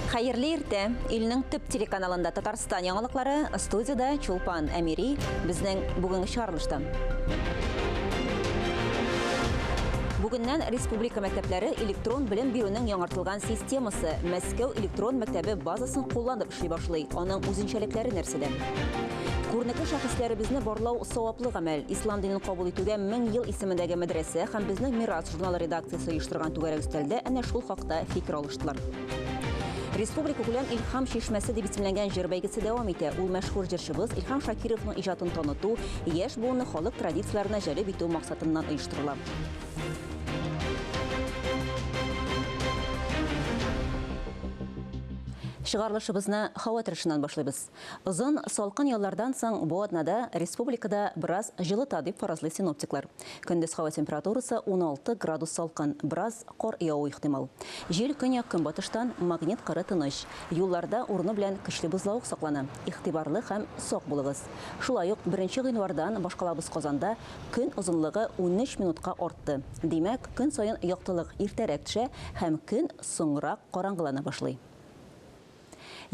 Хәерле иртә! Илнең төп телеканалында Татарстан яңалыклары, студиядә Чулпан Әмири, безнең бүгенге чыгарылышта. Бүгеннән республика мәктәпләре электрон белем бирүнең яңартылган системасы Мәскәү электрон мәктәбе базасын кулланып эшли башлый. Аның үзенчәлекләре нәрсәдә? Күренекле шәхесләребезне барлау саваплы гамәл. Ислам динен кабул итүгә 1000 ел исемендәге мәдрәсә һәм Безнең мирас журналы редакциясе оештырган түгәрәк өстәлдә әнә шул хакта фикер алыштылар. Республика күләм Илһам чишмәсе дип исемләнгән җыр бәйгесе дәвам итә. Ул мәшһүр җырчыбыз Илһам Шакировның иҗатын таныту, яшь буынны халык традицияләренә җәлеп итү максатыннан оештырыла. Чыгарылышыбызны һава торышыннан башлыйбыз. Озын, салкын яллардан соң бу атнада республикада бераз җылыта, дип фаразлый синоптиклар. Көндез һава температурасы 16 градус салкын, бераз кар явуы ихтимал. Җил көньяк-көнбатыштан, магнит кыры тыныч. Юлларда урыны белән көчле бозлавык саклана. Игътибарлы һәм сак булыгыз. Шулай ук беренче гыйнвардан башкалабыз Казанда көн озынлыгы 13 минутка артты. Димәк, көн саен яктылык иртәрәк төшә һәм көн соңрак караңгылана башлый.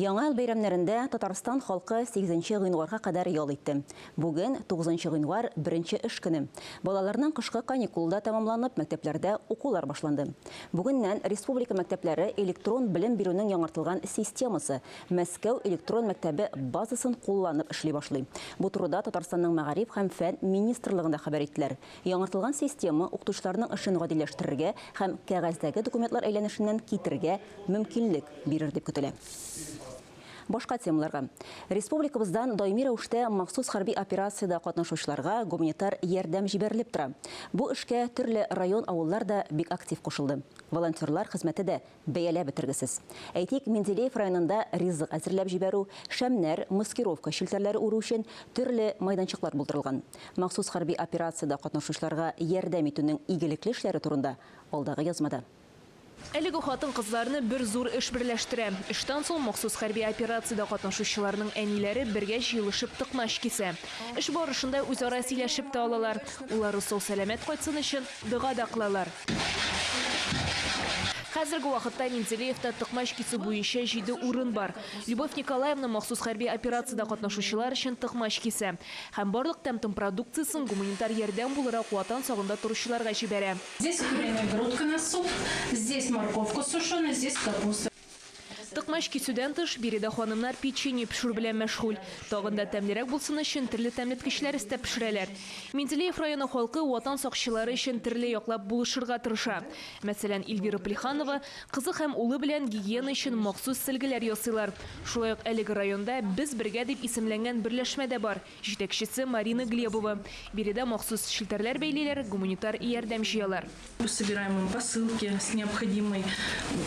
Яңа ел бәйрәмнәрендә Татарстан халкы сигезенче гыйнварга кадәр ял итте. Бүген, тугызынчы гыйнвар, беренче эш көне. Балаларның кышкы каникулы да тәмамланып, мәктәпләрдә укулар башланды. Бүгеннән республика мәктәпләре электрон белем бирүнең яңартылган системасы, Мәскәү электрон мәктәбе базасын кулланып эшли башлый. Бу турыда Татарстанның Мәгариф һәм фән министрлыгында хәбәр иттеләр. Яңартылган система укытучыларның эшен гадиләштерергә һәм кәгазьдәге документлар әйләнешеннән китергә мөмкинлек бирер дип көтелә. Башка темаларга. Республикабыздан даими рәвештә махсус хәрби операциядә катнашучыларга гуманитар ярдәм җибәрелеп тора. Бу эшкә төрле район-авыллар да бик актив кушылды. Волонтерлар хезмәте дә бәяләп бетергесез. Әйтик, Менделеев районында ризык әзерләп җибәрү, шәмнәр, маскировка челтәрләре үрү өчен төрле майданчыклар булдырылган. Махсус хәрби операциядә катнашучыларга ярдәм итүнең игелекле эшләре турында алдагы язмада. Әлеге хатын-кызларны бер зур эш берләштерә. Эштән соң махсус хәрби операциядә катнашучыларның әниләре бергә җыелышып токмач кисә. Эш барышында үзара сөйләшеп тә алалар. Уллары сау-сәламәт кайтсын өчен дога да кылалар. Хәзерге вакытта Менделеевта токмач кисү буенча җиде урын бар. Любовь Николаевна махсус хәрби операциядә катнашучылар өчен токмач кисә. Һәм барлык тәм-том продукциясен гуманитар ярдәм буларак Ватан сагында торучыларга җибәрә. Здесь куриная грудка на суп, здесь морковка сушеная, здесь капуста. Токмач кисүдән тыш, биредә ханымнар печенье пешерү белән мәшгуль. Тагын да тәмлерәк булсын өчен төрле тәмлеткечләр өстәп пешерәләр. Менделеев районы халкы Ватан сакчылары өчен төрле яклап булышырга тырыша. Мәсәлән, Эльвира Плеханова кызы һәм улы белән гигиена өчен махсус сөлгеләр ясыйлар. Шулай ук әлеге районда Без бергә дип исемләнгән берләшмә дә бар. Җитәкчесе Марина Глебова. Биредә махсус челтәрләр бәйлиләр, гуманитар ярдәм җыялар. Собираем им посылки с необходимой,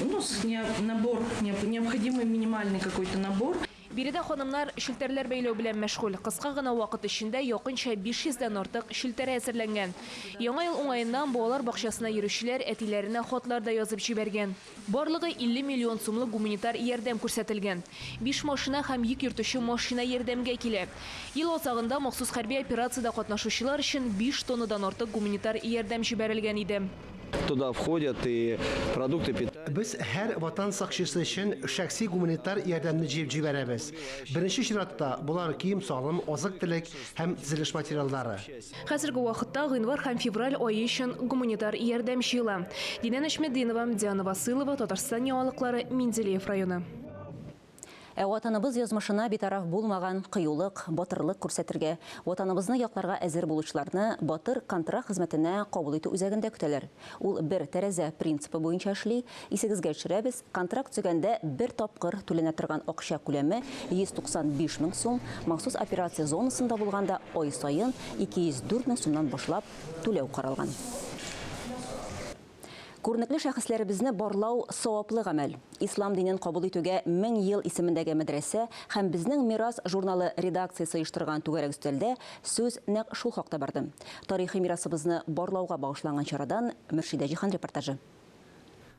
ну, с не, набор, необходимый минимальный какой-то набор. Биредә ханымнар челтәрләр бәйләү белән мәшгуль. Кыска гына вакыт эчендә якынча 500 дән артык челтәр әзерләнгән. Яңа ел уңаеннан балалар бакчасына йөрүчеләр әтиләренә хатлар да язып җибәргән. Барлыгы 50 миллион сумлык гуманитар ярдәм күрсәтелгән. Биш машина һәм йөк йөртүче машина ярдәмгә килә. Ел азагында махсус хәрби операциядә катнашучылар өчен биш тоннадан артык гуманитар ярдәм җибәрелгән иде. Туда входят и продукты питания. Без һәр Ватан сакчысы өчен шәхси гуманитар ярдәмне җыеп җибәрәбез. Беренче чиратта, болар кием-салым, азык-төлек һәм төзелеш материаллары. Хәзерге вакытта гыйнвар һәм февраль ае өчен гуманитар ярдәм җыела. Динә Нәҗметдинова, Диана Васыйлова, Татарстан яңалыклары, Менделеев районы. Ә Ватаныбыз язмышына битараф булмаган кыюлык, батырлык күрсәтергә, Ватаныбызны якларга әзер булучыларны Батыр контракт хезмәтенә кабул итү үзәгендә көтәләр. Ул бер тәрәзә принципы буенча эшли. Исегезгә төшерәбез, Контракт төзегәндә бер тапкыр түләнә торган акча күләме 195 мең сум, махсус операция зонасында булганда ай саен 204 мең сумнан башлап түләү каралган. Күренекле шәхесләребезне барлау саваплы гамәл. Ислам динен кабул итүгә 1000 ел исемендәге мәдрәсә һәм Безнең мирас журналы редакциясе оештырган түгәрәк өстәлдә сүз нәкъ шул хакта барды. Тарихи мирасыбызны барлауга багышланган чарадан Мөршидә Җиһан репортажы.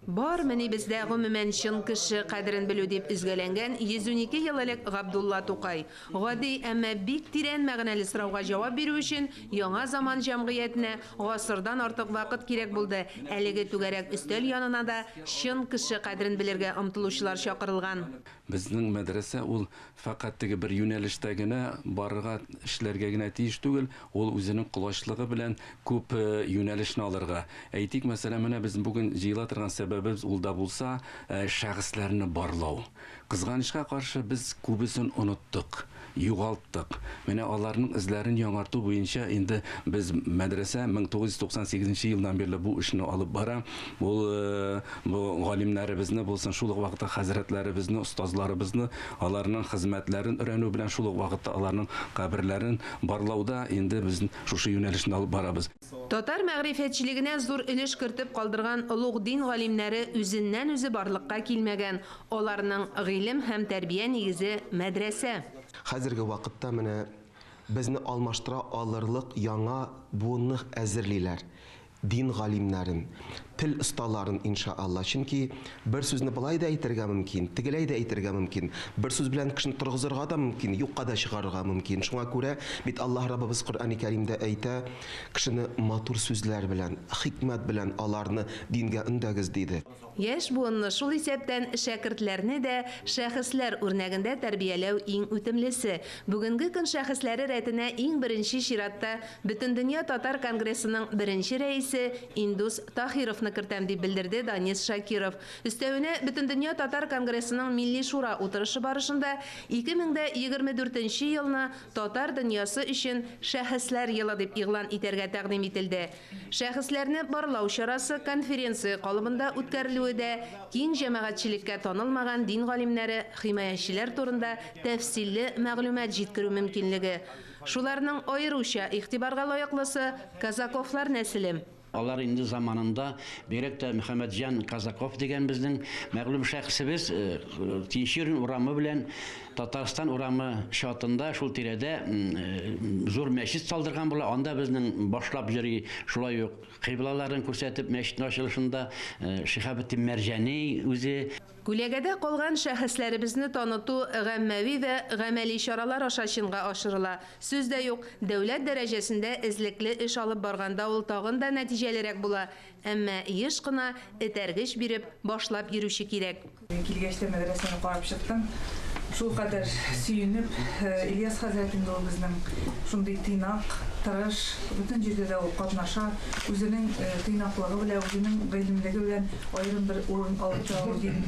Бармыни бездә гомумән чын кеше кадерен белү дип өзгәләнгән 112 ел элек Габдулла Тукай. Гади, әмма бик тирән мәгънәле сорауга җавап бирү өчен яңа заман җәмгыятенә гасырдан артык вакыт кирәк булды. Әлеге түгәрәк өстәл янына да чын кеше кадерен белергә омтылучылар чакырылган. Безнең мәдрәсә ул фәкать теге бер юнәлештә генә барырга, эшләргә генә тиеш түгел, ул үзенең колачлыгы белән күп юнәлешне алырга. Әйтик, мәсәлән, менә без бүген җыела торган сәбәбебез ул да булса, шәхесләрне барлау. Кызганычка каршы без күбесен оныттык, югалттык. Менә аларның эзләрен яңарту буенча инде без мәдрәсә 1998 елдан бирле бу эшне алып бара. Ул бу галимнәребезне булсын, шул ук вакытта хәзрәтләребезне, остазларыбызны, аларның хезмәтләрен өйрәнү белән шул ук вакытта аларның каберләрен барлауда инде без шушы юнәлешне алып барабыз. Татар мәгърифәтчелегенә зур өлеш кертеп калдырган олуг дин галимнәре үзеннән-үзе барлыкка килмәгән. Аларның гыйлем һәм тәрбия нигезе мәдрәсә. Хәзерге вакытта менә безне алмаштыра алырлык яңа буынны әзерлиләр. Дин галимнәрен, тел осталарын иншалла. Чөнки бер сүзне былай да әйтергә мөмкин, тегеләй дә әйтергә мөмкин. Бер сүз белән кешене торгызырга да мөмкин, юкка да чыгарырга мөмкин. Шуңа күрә бит Аллаһ Раббыбыз Коръәни Кәримдә әйтә, кешене матур сүзләр белән, хикмәт белән аларны дингә өндәгез диде. Яшь буынны шул исәптән шәкертләрне дә шәхесләр үрнәгендә тәрбияләү иң үтемлесе. Бүгенге көн шәхесләре рәтенә иң беренче чиратта Бөтендөнья татар конгрессының беренче рәисе Индус Таһировны кертәм дип белдерде Данис Шакиров. Өстәвенә Бөтендөнья татар конгрессының Милли шура утырышы барышында 2024 елны татар дөньясы өчен шәхесләр елы дип игълан итәргә тәкъдим ителде. Шәхесләрне барлау чарасы конференция калыбында үткәрелүе дә киң җәмәгатьчелеккә танылмаган дин галимнәре, химаячылар турында тәфсилле мәгълүмат җиткерү мөмкинлеге. Шуларның аеруча игътибарга лаеклысы Казаковлар нәселе. Алар инде заманында бигрәк тә Мөхәммәтҗан Казаков дигән безнең мәгълүм шәхесебез Тинчурин урамы белән Татарстан урамы чатында шул тирәдә зур мәчет салдырган була. Анда безнең башлап йөри шулай ук кыйблаларын күрсәтеп мәчетнең ачылышында Шиһабетдин Мәрҗани үзе. Күләгәдә калган шәхесләребезне таныту гаммәви вә гамәли чаралар аша чынга ашырыла. Сүз дә юк, дәүләт дәрәҗәсендә эзлекле эш алып барганда ул тагын да нәтиҗәлерәк була. Әмма еш кына этәргеч биреп башлап йөрүче кирәк. Килгәч тә мәдрәсәне карап чыктым. Шул кадәр сөенеп, Ильяс хәзрәт инде ул безнең шундый тыйнак, тырыш, бөтен җирдә дә ул катнаша, үзенең тыйнаклыгы белән, үзенең гыйлемлеге белән аерым бер урын алып тора ул дин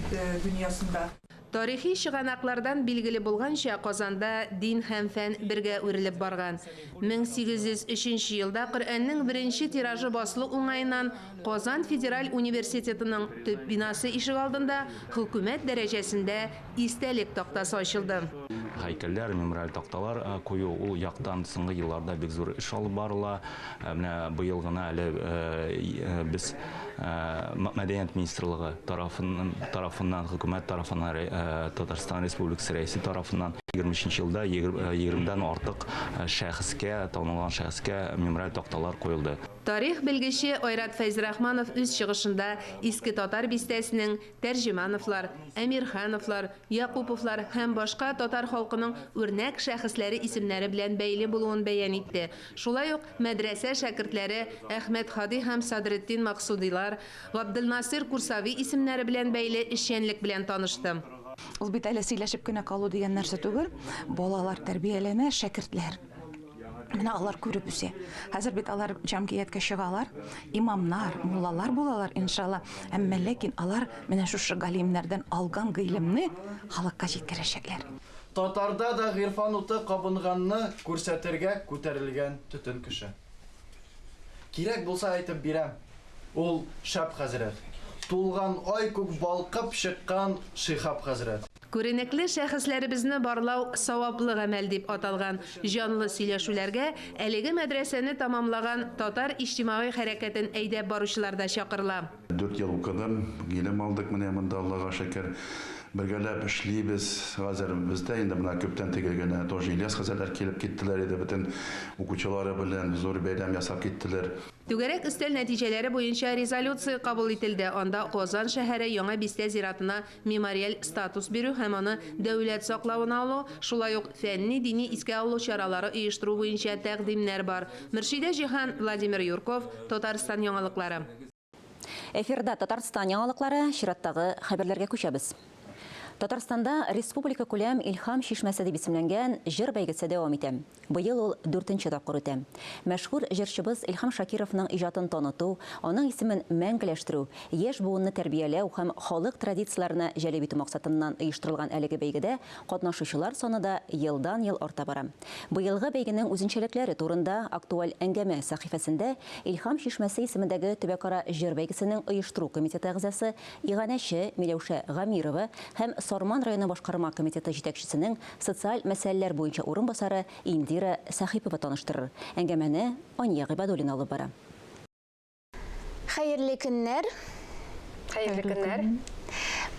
дөньясында. Тарихи чыганаклардан билгеле булганча, Казанда дин һәм фән бергә үрелеп барган. 1803 елда Коръәннең беренче тиражы басылу уңаеннан Казан федераль университетының төп бинасы ишегалдында хөкүмәт дәрәҗәсендә истәлек тактасы ачылды. Һәйкәлләр, мемориаль такталар кую ул яктан соңгы елларда бик зур эш алып барыла. Менә быел гына әле без Мәдәният министрлыгы тарафыннан, хөкүмәт тарафыннан, Татарстан Республикасы рәисе тарафыннан 23 елда 20-дән артык шәхескә, танылган шәхескә мемориаль такталар куелды. Тарих белгече Айрат Фәйзрахманов үз чыгышында Иске Татар бистәсенең Тәрҗемановлар, Әмирхановлар, Якуповлар һәм башка татар халкының үрнәк шәхесләре исемнәре белән бәйле булуын бәян итте. Шулай ук мәдрәсә шәкертләре Әхмәт Һади һәм Садретдин Максудилар, Габделнасыйр Курсави исемнәре белән бәйле эшчәнлек белән танышты. Ул бит әле сөйләшеп кенә калу дигән нәрсә түгел. Балалар тәрбияләнә, шәкертләр. Менә алар күреп үсә. Хәзер бит алар җәмгыятькә чыгалар, имамнар, муллалар булалар, иншалла. Әмма ләкин алар менә шушы галимнәрдән алган гыйлемне халыкка җиткерәчәкләр. Татарда да гыйрфан уты кабынганны күрсәтергә күтәрелгән төтен кеше. Кирәк булса әйтеп бирәм. Ул шәп хәзрәт. Тулган ай күк балкып чыккан Шиһаб хәзрәт. Күренекле шәхесләребезне барлау саваплы гамәл дип аталган җанлы сөйләшүләргә әлеге мәдрәсәне тамамлаган татар иҗтимагый хәрәкәтен әйдәп баручылар да чакырыла. 4 ел укыдым, гыйлем алдык менә монда, Аллага шөкер. Бергәләп эшлибез. Хәзер бездә инде менә күптән түгел генә тоже Ильяс хәзрәтләр килеп киттеләр иде, бөтен укучылары белән зур бәйрәм ясап киттеләр. Түгәрәк өстәл нәтиҗәләре буенча резолюция кабул ителде, анда Казан шәһәре Яңа бистә зиратына мемориаль статус бирү һәм аны дәүләт саклавына алу, шулай ук фәнни-дини искә алу чаралары оештыру буенча тәкъдимнәр бар. Мөршидә Җиһан, Владимир Юрков, Татарстан яңалыклары. Эфирда Татарстан яңалыклары, чираттагы хәбәрләргә күчәбез. Татарстанда республика күләм Илһам чишмәсе дип исемләнгән җыр бәйгесе дәвам итә. Быел ул дүртенче тапкыр үтә. Мәшһүр җырчыбыз Илһам Шакировның иҗатын таныту, аның исемен мәңгеләштерү, яшь буынны тәрбияләү һәм халык традицияләренә җәлеп итү максатыннан оештырылган әлеге бәйгедә катнашучылар саны да елдан-ел арта бара. Быелгы бәйгенең үзенчәлекләре турында Актуаль әңгәмә сәхифәсендә Илһам чишмәсе исемендәге төбәкара җыр бәйгесенең оештыру комитеты әгъзасы, иганәче Миләүшә Гамирова һәм Сарман районы башкарма комитеты җитәкчесенең социаль мәсьәләләр буенча урынбасары Индира Сәхипова таныштырыр. Әңгәмәне Ания Гыйбадуллина алып бара. Хәерле көннәр. Хәерле көннәр.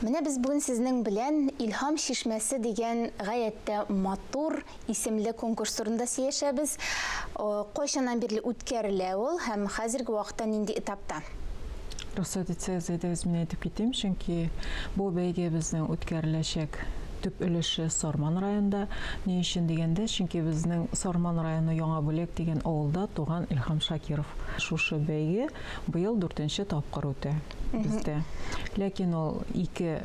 Менә без бүген сезнең белән Илһам чишмәсе дигән гаять тә матур исемле конкурс турында сөйләшәбез. Кайчаннан бирле үткәрелә ул һәм хәзерге вакытта нинди этапта? Рөхсәт итсәгез, әйдәгез, мин әйтеп китим, чөнки бу бәйге безнең үткәреләчәк төп өлеше Сарман районында. Ни өчен дигәндә, чөнки безнең Сарман районы Яңа Бүләк дигән авылда туган Илһам Шакиров. Шушы бәйге быел дүртенче тапкыр үтә бездә. Ләкин ул ике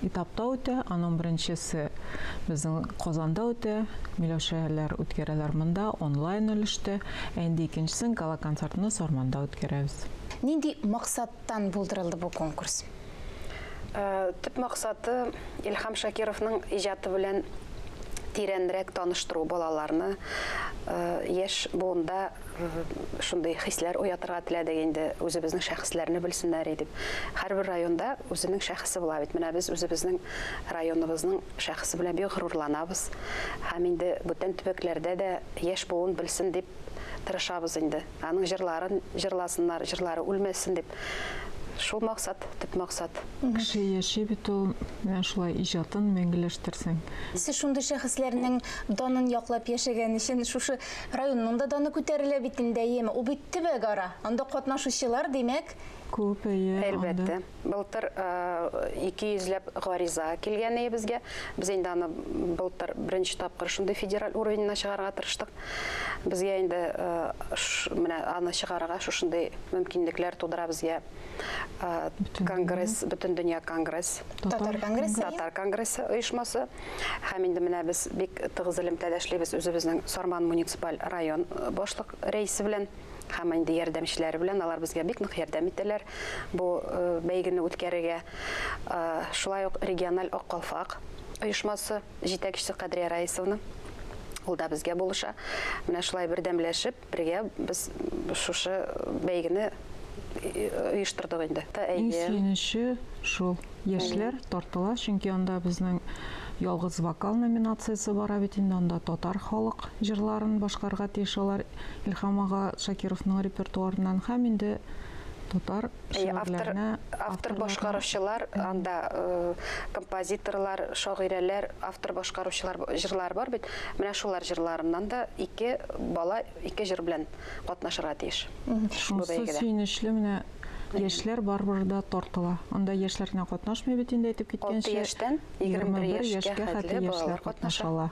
этапта үтә. Аның беренчесе безнең Казанда үтә, Миләүшәләр үткәрәләр монда, онлайн өлештә. Ә инде икенчесен гала-концертны Сарманда үткәрәбез. Нинди максаттан булдырылды бу конкурс? Төп максаты Илһам Шакировның иҗаты белән тирәнрәк таныштыру балаларны, яшь буында шундый хисләр уятырга теләдек инде, үзебезнең шәхесләрне белсеннәр иде дип. Һәрбер районда үзенең шәхесе була бит. Менә без үзебезнең районыбызның шәхесе белән бик горурланабыз. Һәм инде бүтән төбәкләрдә дә яшь буын белсен дип тырышабыз инде. Аның җырларын җырласыннар, җырлары үлмәсен дип. Шул максат, төп максат. Кеше яши бит ул, менә шулай иҗатын мәңгеләштерсәң. Сез шундый шәхесләрнең данын яклап яшәгән өчен шушы районның да даны күтәрелә бит инде, әйеме? Ул бит төбәкара. Анда катнашучылар, димәк, Күп, әйе, анда. Әлбәттә. Былтыр 200 ләп гариза килгән иде безгә. Без инде аны былтыр беренче тапкыр шундый федераль уровеньна чыгарырга тырыштык. Безгә инде менә аны чыгарырга шушындый мөмкинлекләр тудыра безгә конгресс, Бөтендөнья конгресс. Татар конгрессы. Татар конгрессы оешмасы. Һәм инде менә без бик тыгыз элемтәдә эшлибез үзебезнең Сарман муниципаль район башлык рәисе белән. Һәм инде ярдәмчеләре белән алар безгә бик нык ярдәм итәләр бу бәйгене үткәрергә. Шулай ук региональ Ак калфак оешмасы җитәкчесе Кадрия Раисовна ул да безгә булыша. Менә шулай бердәмләшеп, бергә без шушы бәйгене оештырдык инде. Иң сөенече шул, яшьләр тартыла, чөнки анда безнең ялгыз вокал номинациясе бара бит инде, анда татар халык җырларын башкарырга тиеш алар. Илһам ага Шакировның репертуарыннан һәм инде татар шигырьләренә автор башкаручылар анда э, композиторлар, шагыйрәләр, автор башкаручылар җырлары бар бит. Менә шулар җырларыннан да ике бала ике җыр белән катнашырга тиеш. Шунысы сөенечле менә яшьләр барыбер да тартыла. Анда яшьләр генә катнашмый бит инде әйтеп киткәнчә. 6 яшьтән 21 яшькә хәтле балалар катнаша ала.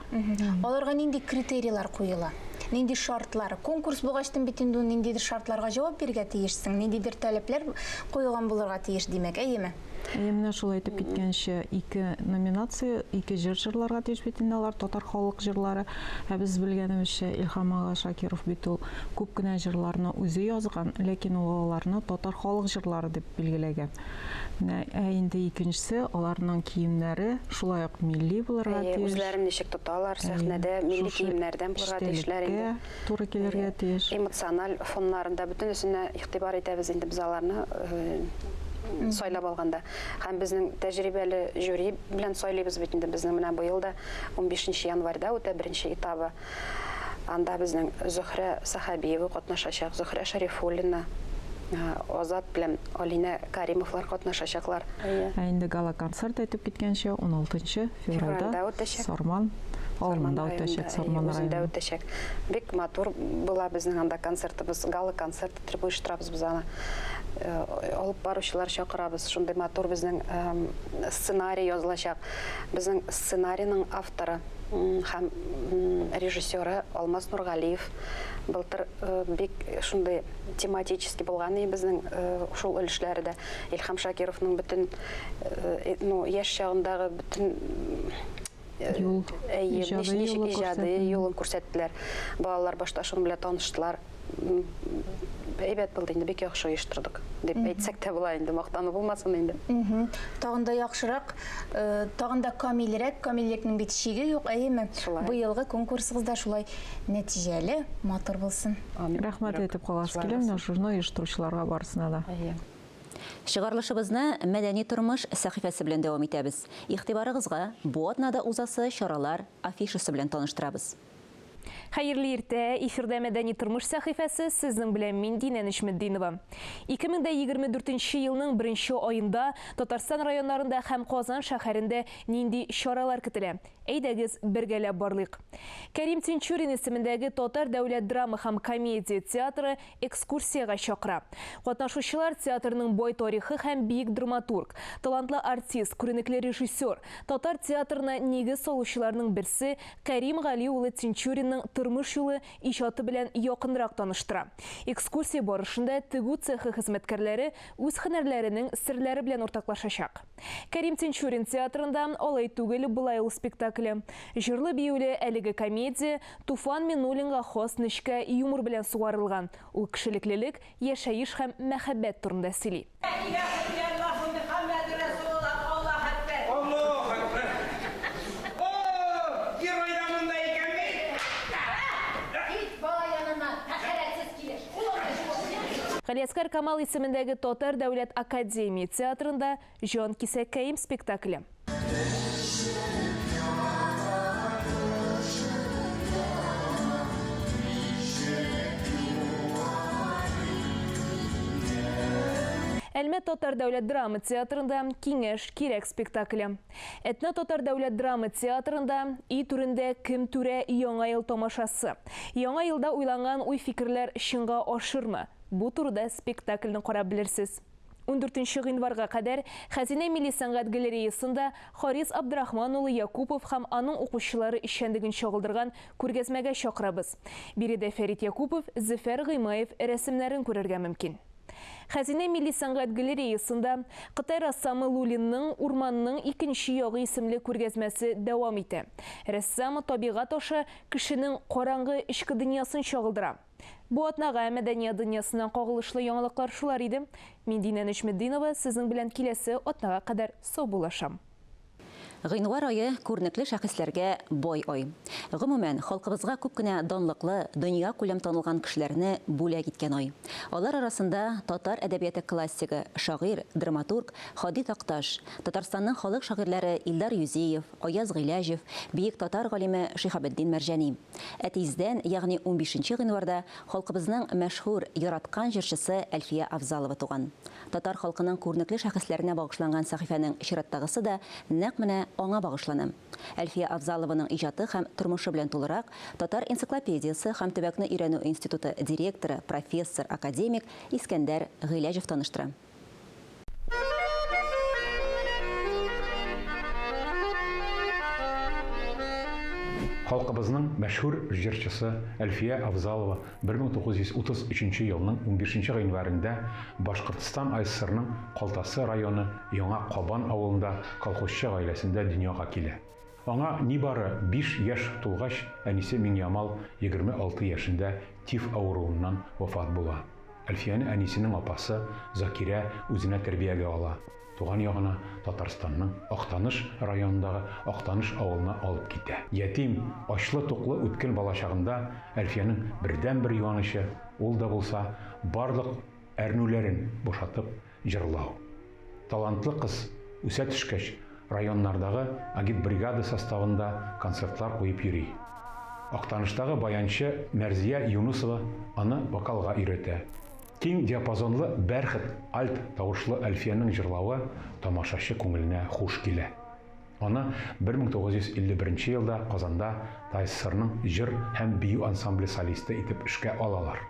Аларга нинди критерийлар куела? Нинди шартлар? Конкурс булгачтын бит инде ул ниндидер шартларга җавап бирергә тиешсең, ниндидер таләпләр куелган булырга тиеш, димәк, әйеме? Әйе, менә шул әйтеп киткәнчә, ике номинация, ике җыр җырларга тиеш бит инде алар, татар халык җырлары. Ә без белгәнебезчә, Илһам ага Шакиров бит ул күп кенә җырларны үзе язган, ләкин ул аларны татар халык җырлары дип билгеләгән. Менә, ә инде икенчесе, аларның киемнәре шулай ук милли булырга Әйе, тиеш. үзләрен ничек тоталар сәхнәдә, милли Шушы киемнәрдән булырга тиешләр инде. эчтәлеккә туры килергә тиеш. Эмоциональ фоннарында бөтенесенә игътибар итәбез инде без аларны сайлап алганда. Һәм безнең тәҗрибәле жюри белән сайлыйбыз бит инде. Безнең менә быел да 15 январьда үтә беренче этабы. Анда безнең Зөһрә Сәхәбиева катнашачак, Зөһрә Шәрифуллина, Азат белән Алинә Каримовлар катнашачаклар. Ә инде гала-концерт әйтеп киткәнчә, 16 февральдә Февральдә үтәчәк. Сарман Авылында үтәчәк, Сарман Үзендә районы. үтәчәк. Бик матур була безнең анда концертыбыз, гала-концерт итеп оештырабыз без аны. Алып баручылар чакырабыз. Шундый матур безнең сценарий язылачак. Безнең сценарийның авторы һәм режиссеры Алмаз Нургалиев. Былтыр бик шундый тематический булган и безнең шул өлешләре дә. Илһам Шакировның бөтен, ну, яшь чагындагы бөтен Юл, әйе, иҗади ничек юлы иҗади күрсәтелде. юлын күрсәттеләр. Балалар башта шуның белән таныштылар. Әйбәт булды инде, бик яхшы оештырдык дип әйтсәк тә була инде, мактану булмасын инде. Тагын да яхшырак, тагын да камилрәк, камиллекнең бит чиге юк, әйеме? Быелгы конкурсыгыз да шулай нәтиҗәле, матур булсын. Рәхмәт әйтеп каласы килә менә шуны оештыручыларга барысына да. Чыгарылышыбызны мәдәни тормыш сәхифәсе белән дәвам итәбез. Игътибарыгызга бу атнада узасы чаралар афишасы белән таныштырабыз. Хәерле иртә, эфирдә мәдәни тормыш сәхифәсе, сезнең белән мин Динә Нечметдинова. 2024 елның беренче аенда Татарстан районнарында һәм Казан шәһәрендә нинди чаралар көтелә? Әйдәгез, бергәләп барлыйк. Кәрим Тинчурин исемендәге Татар дәүләт драма һәм комедия театры экскурсиягә чакыра. Катнашучылар театрның бай тарихы һәм бөек драматург, талантлы артист, күренекле режиссер, татар театрына нигез салучыларның берсе Кәрим Гали улы Тинчуринның тормыш юлы иҗаты белән якынрак таныштыра. Экскурсия барышында тегү цехы хезмәткәрләре үз һөнәрләренең серләре белән уртаклашачак. Кәрим Тинчурин театрында Алай түгел, былай ул спектакле. Җырлы биюле әлеге комедия Туфан Миннуллинга хас нечкә юмор белән сугарылган. Ул кешелеклелек, яшәеш һәм мәхәббәт турында сөйли. Галиәсгар Камал исемендәге Татар дәүләт академия театрында Җан кисәккәем спектакле. Әлмәт татар дәүләт драма театрында Киңәш кирәк спектакле. Әтнә татар дәүләт драма театрында Өй түрендә кем түрә яңа ел тамашасы. Яңа елда уйланган уй-фикерләр чынга ашырмы? Бу турыда спектакльне карап белерсез. 14 гыйнварга кадәр Хәзинә милли сәнгать галереясында Харис Абдрахман улы Якупов һәм аның укучылары эшчәнлеген чагылдырган күргәзмәгә чакырабыз. Биредә Фәрит Якупов, Зөфәр Гыймаев рәсемнәрен күрергә мөмкин. Хәзинә милли сәнгать галереясында Кытай рәссамы Лулинның Урманның икенче ягы исемле күргәзмәсе дәвам итә. Рәссам табигать аша кешенең караңгы эчке дөньясын чагылдыра. Бу атнага мәдәният дөньясыннан кагылышлы яңалыклар шулар иде. Мин Динә Нечметдинова сезнең белән киләсе атнага кадәр саубуллашам. Гыйнвар ае күренекле шәхесләргә бай ай. Гомумән, халкыбызга күп кенә данлыклы, дөнья күләм танылган кешеләрне бүләк иткән ай. Алар арасында татар әдәбияты классигы, шагыйрь, драматург Һади Такташ, Татарстанның халык шагыйрьләре Илдар Юзеев, Аяз Гыйләҗев, бөек татар галиме Шиһабетдин Мәрҗани. Ә тиздән, ягъни 15 гыйнварда халкыбызның мәшһүр, яраткан җырчысы Әлфия Авзалова туган. Татар халкының күренекле шәхесләренә багышланган сәхифәнең чираттагысы да нәкъ менә аңа багышлана. Әлфия Авзалованың иҗаты һәм тормышы белән тулырак Татар энциклопедиясе һәм төбәкне өйрәнү институты директоры, профессор, академик Искәндәр Гыйләҗев таныштыра. Халкыбызның мәшһүр җырчысы Әлфия Авзалова 1933 елның 15 гыйнварында Башкортстан АССРның Калтасы районы Яңа Кабан авылында колхозчы гаиләсендә дөньяга килә. Аңа нибары 5 яшь тулгач, әнисе Миңямал 26 яшендә тиф авыруыннан вафат була. Әлфияне әнисенең апасы Закирә үзенә тәрбиягә ала. Туган ягына Татарстанның Актаныш районындагы Актаныш авылына алып китә. Ятим, ачлы-туклы үткен балачагында Әлфиянең бердәнбер юанычы, ул да булса, барлык әрнүләрен бушатып җырлау. Талантлы кыз үсә төшкәч, районнардагы агитбригада составында концертлар куеп йөри. Актаныштагы баянчы Мәрзия Юнусова аны вокалга өйрәтә. Киң диапазонлы бәрхет альт тавышлы Әлфиянең җырлавы тамашачы күңеленә хуш килә. Аны 1951 елда Казанда ТАССРның җыр һәм бию ансамбле солисты итеп эшкә алалар.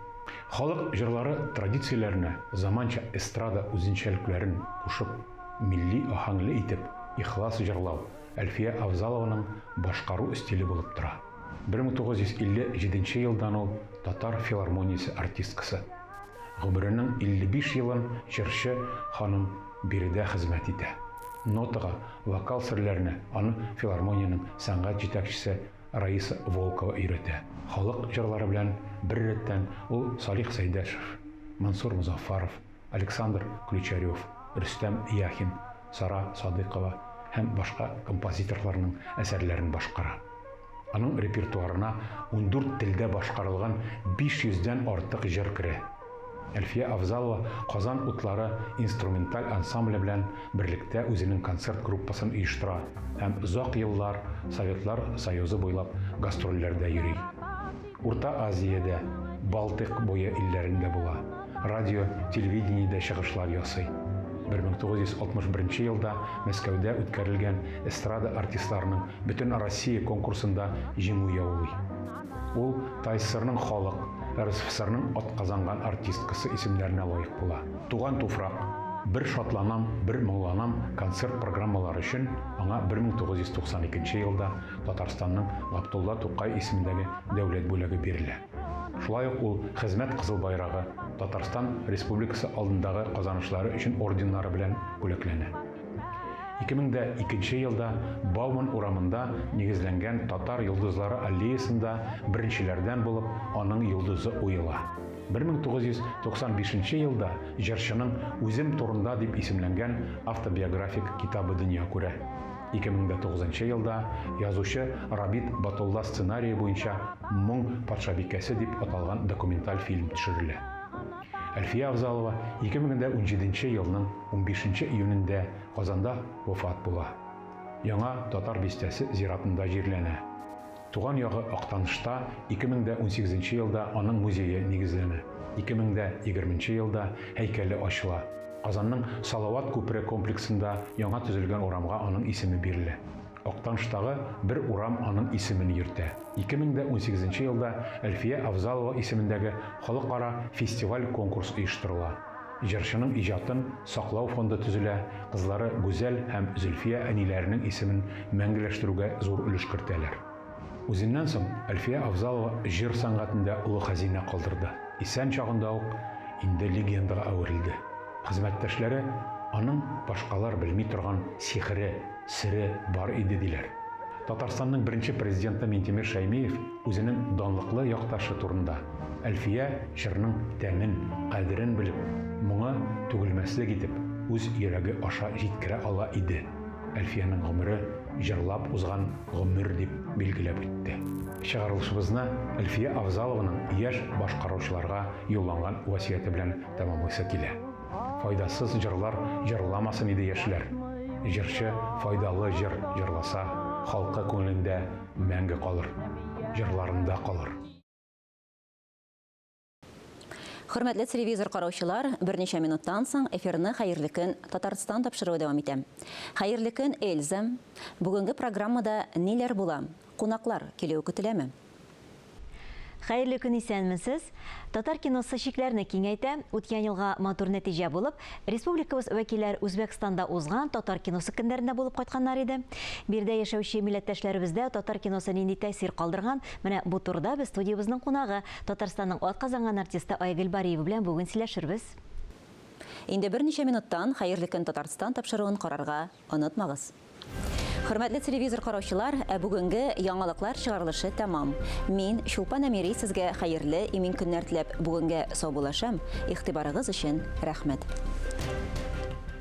Халык җырлары традицияләренә заманча эстрада үзенчәлекләрен кушып, милли аһәңле итеп, ихлас җырлау Әлфия Авзалованың башкару стиле булып тора. 1957 елдан ул Татар филармониясе артисткасы. Гомеренең 55 елын җырчы ханым биредә хезмәт итә. Нотага, вокал серләренә аны филармониянең сәнгать җитәкчесе Раиса Волкова өйрәтә. Халык җырлары белән беррәттән ул Салих Сәйдәшев, Мансур Мозаффаров, Александр Ключарев, Рөстәм Яхин, Сара Садыйкова һәм башка композиторларның әсәрләрен башкара. Аның репертуарына 14 телдә башкарылган 500 дән артык җыр керә. Әлфия Авзалова Казан утлары инструменталь ансамбле белән берлектә үзенең концерт группасын оештыра һәм озак еллар Советлар Союзы буйлап гастрольләрдә йөри. Урта Азиядә, Балтыйк буе илләрендә була, радио, телевидениедә чыгышлар ясый. 1961 елда Мәскәүдә үткәрелгән эстрада артистларының Бөтенроссия конкурсында җиңү яулый. Ул ТАССРның халык, РСФСРның атказанган артисткасы исемнәренә лаек була. Туган туфрак, Бер шатланам, бер моңланам концерт программалары өчен аңа 1992 елда Татарстанның Габдулла Тукай исемендәге дәүләт бүләге бирелә. Шулай ук ул Хезмәт Кызыл Байрагы, Татарстан Республикасы алдындагы казанышлары өчен орденнары белән бүләкләнә. 2002 елда Бауман урамында нигезләнгән Татар йолдызлары аллеясында беренчеләрдән булып аның йолдызы уела. 1995 елда җырчының Үзем турында дип исемләнгән автобиографик китабы дөнья күрә. 2009 елда язучы Рабит Батулла сценарие буенча Моң патшабикәсе дип аталган документаль фильм төшерелә. Әлфия Авзалова 2017 елның 15 июнендә Казанда вафат була. Яңа Татар бистәсе зиратында җирләнә. Туган ягы Актанышта 2018 елда аның музее нигезләнә. 2020 елда һәйкәле ачыла. Казанның Салават күпере комплексында яңа төзелгән урамга аның исеме бирелә. Актаныштагы бер урам аның исемен йөртә. 2018 елда Әлфия Авзалова исемендәге халыкара фестиваль-конкурс оештырыла. Җырчының иҗатын саклау фонды төзелә, кызлары Гүзәл һәм Зөлфия әниләренең исемен мәңгеләштерүгә зур өлеш кертәләр. Үзеннән соң Әлфия Авзалова җыр сәнгатендә олы хәзинә калдырды. Исән чагында ук инде легендага әверелде. Хезмәттәшләре аның башкалар белми торган сихере, сере бар иде диләр. Татарстанның беренче президенты Минтимер Шәймиев үзенең данлыклы якташы турында, Әлфия җырның тәмен, кадерен белеп, моңы түгелмәслек итеп, үз йөрәге аша җиткерә ала иде. Әлфиянең гомере җырлап узган гомер дип билгеләп үтте. Чыгарылышыбызны Әлфия Авзалованың яшь башкаручыларга юлланган васыяте белән тәмамлыйсы килә. Файдасыз җырлар җырламасын иде яшьләр. Җырчы файдалы җыр җырласа, халкы күңелендә мәңге калыр, җырларында калыр. Хөрмәтле телевизор караучылар, берничә минуттан соң эфирны Хәерле көн Татарстан тапшыруы дәвам итә. Хәерле көн, Эльза. Бүгенге программада ниләр була? Кунаклар килүе көтеләме? Хәерле көн, исәнмесез. Татар киносы чикләрне киңәйтә. Үткән елга матур нәтиҗә булып, республикабыз вәкилләр Үзбәкстанда узган татар киносы көннәрендә булып кайтканнар иде. Биредә яшәүче милләттәшләребездә татар киносы нинди тәэсир калдырган? Менә бу турыда без студиябезнең кунагы, Татарстанның атказанган артисты Айгөл Бариева белән бүген сөйләшербез. Инде берничә минуттан Хәерле көн, Татарстан тапшыруын карарга онытмагыз. Хөрмәтле телевизор караучылар, ә бүгенге яңалыклар чыгарылышы тәмам. Мин, Чулпан Әмири, сезгә хәерле, имин көннәр теләп, бүгенгә саубуллашам. Игътибарыгыз өчен рәхмәт.